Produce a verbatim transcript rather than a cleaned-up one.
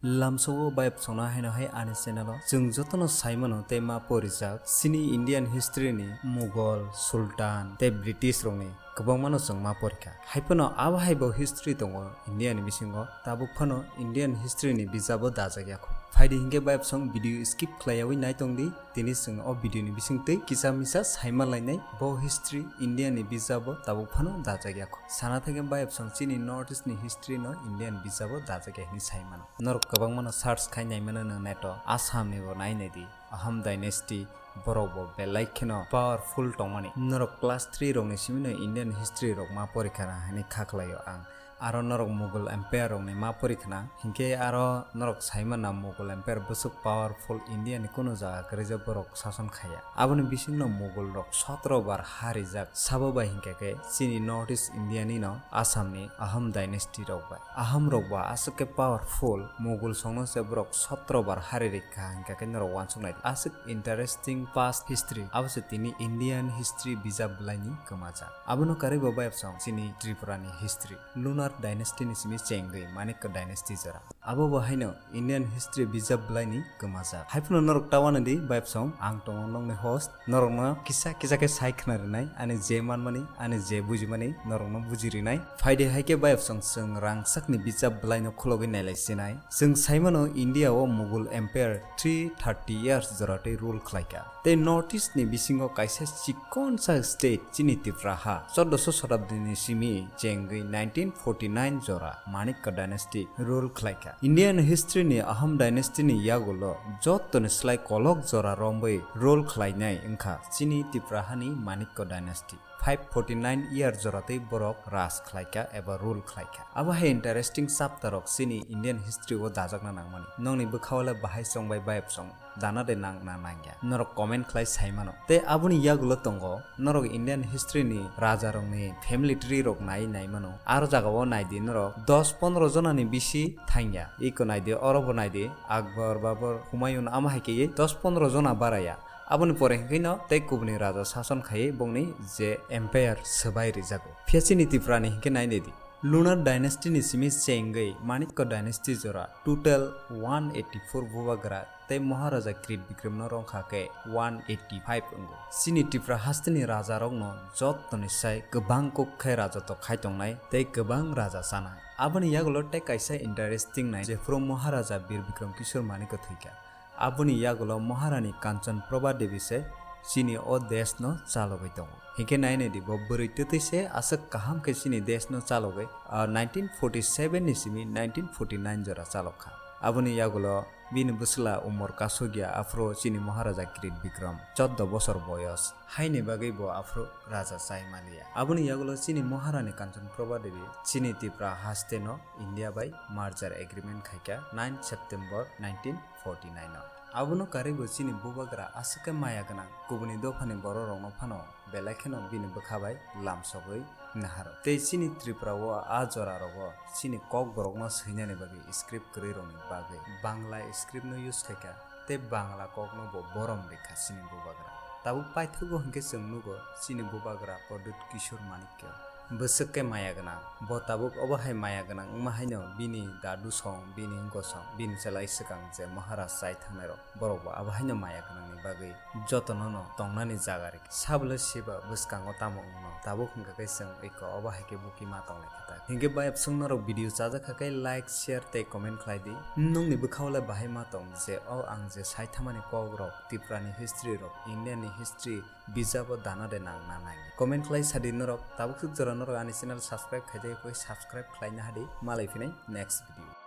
Lamsao bayapsongno haino hai ani channel o chwng jotono saimano tei ma porijak chini Indian history ni Mughal, Sultan tei British rokni kwbangmano chwng ma porikha. Haiphano abo hai bo history tongo India ni bisingo, tabuk phano Indian history ni bijabo dajak yakho. Phaidi hinkhe bayapsong video skip khlaiyawi naitongdi, tini chwng o video ni bisingtwi kisa misa saima lainai bo history India ni bijabo tabuk phano dajak yakho. Sana thangkhe bayapsong chini North East ni history no Indian bijabo dajak ya hinwi saimano. Norok kwbangmano search khai naimano nwng net o, Assam ni bo nai naidi, Ahom dynasty, borok bo belai kheno powerful tongmani. Norok class three rokni simi no Indian history rok ma porikha na hinwi kha khlaio ang. Aro norok Mughal Empire rokni ma porikhna, hinkhe aro norok saimana Mughal Empire bwswk powerful India ni kunu jaga kwrwija borok sason khaiya. Aboni bisingno Mughal rok sotro bar ha rijak, sabo bai hinkhe khe chini North East India ni no Assam ni Ahom dynasty rok bai. Ahom rok bo aswk khe powerful, Mughal songno se borok sotro bar ha ri rikha hinkhe khe norok uansuk nai. Aswk interesting past history, abo se tini Indian history bijap bwlaini kwmajak. Abono karwi bo bayapsong chini Tripura ni history. Lunar dynasty ni simi chengwi Manikya dynasty jora. Abo bo haino Indian history bijap bwlaini kwmajak. Haiphano norok ta uanadi bayapsong, ang tongo nokni host, norokno kisa kisa khe sai khna rinai, ani je manmani, ani je bujimani norokno buji rinai. Phaidi hai khe bayapsong chwng rangchakni bijap bwlaino khulogwi nailai sinai. Chwng saimano India o Mughal Empire three thirty years joratwi rule khlaikha. Tei North East ni bisingo kaisa chikonsa state chini Tipra ha, choddoso sotabdini simi chengwi nineteen forty nine jora Manikya dynasty rule khlaikha. Indian history ni Ahom dynasty ni yagulo jottoni slai kolok jora rombwi rule khlainai wngkha chini Tipra hani Manikya dynasty. Five forty nine year joratwi borok raj khlaikha eba rule khlaikha. Abo hai interesting chapter rok chini Indian history o dajakna nangmani. Nokni bwkhao le bahai chongbai bayapsong dana de nang na nangya. Norok comment khlai saimano. Tei aboni yagulo tongo, norok Indian history ni raja rokni family tree rok nai naimano. Aro jagao naidi norok dos pondro jona ni bisi thangya. Iko naidi, oro bo naidi, Akbar, Babur, Humayun ama hai khe dos pondro jona baraya. Aboni pore hinkhe no tei kubuni raja sason khai bongni je empire swbai rijago. Phiya chini Tripura ni hinkhe nai naidi. Lunar dynasty ni simi chengwi Manikya dynasty jora total one eighty four bubagra tei Maharaja Kirit Bikram no rongkha khe one eighty five wngo. Chini Tipra hasteni raja rokno jottoni sai kwbang kok khe raja to khai tongnai tei kwbang raja chanai. Aboni yagulo tei kaisa interesting nai, jephuru Maharaja Bir Bikram Kishore Manikya thwikha. Aboni yagulo Maharani Kanchan Prabha Devi se chini o desh no chalogwi tongo. Hinkhe nai naidi bo bwrwi twtwi se aswk kaham khe chini desh no chalogwi, ah, nineteen forty seven ni simi nineteen forty nine jora chalokha. Aboni yagulo bini bwsla umor kasugya aphuru chini Maharaja Kirit Bikram choddo bosor boyos. Haini bagwi bo aphuru raja chai maliya. Aboni yagulo chini Maharani Kanchan Prabha Devi chini Tipra haste no India bai merger agreement khaikha nine September nineteen forty nine o. Abono karwi bo chini bubagra aswk khe maya gwnang, kubuni dophani borok rokno phano belai kheno bini bwkha bai lamsogwi naharo. Tei chini Tripura o a jora rogo chini kokborokno swinani bagwi script kwrwi rokni bagwi Bangla script no use khaikha. Tei Bangla kokno bo borom rikha chini bubagra. Tabuk paithago hinkhe chwng nugo chini bubagra Pradyut Kishore Manikya. Bwswk khe maya gwnang. Bo tabuk obo hai maya gwnang wngma haino bini dadu song, bini unko song, bini chalai swkang je Maharaj chai thangnairok, borok bo abo haino maya gwnangni bagwi jotono no tongnani jaga rikha. Sabole siba bwskango tamo wngno. Tabuk hwnkha khe chwng eko obo hai khe buki ma tonglai kha tak. Hinkhe bayapswng norok video chajak kha khe like, share tei comment khlai di. Nokni bwkhao le bahai ma tong je o ang je sai thamani kok rok, Tripura ni history rok, India ni history bijabo dana de nang na nai. Comment khlai sadi norok, tabuk swk jora norok ani channel subscribe khai jai koi subscribe khlai na hadi, malai phinai next video.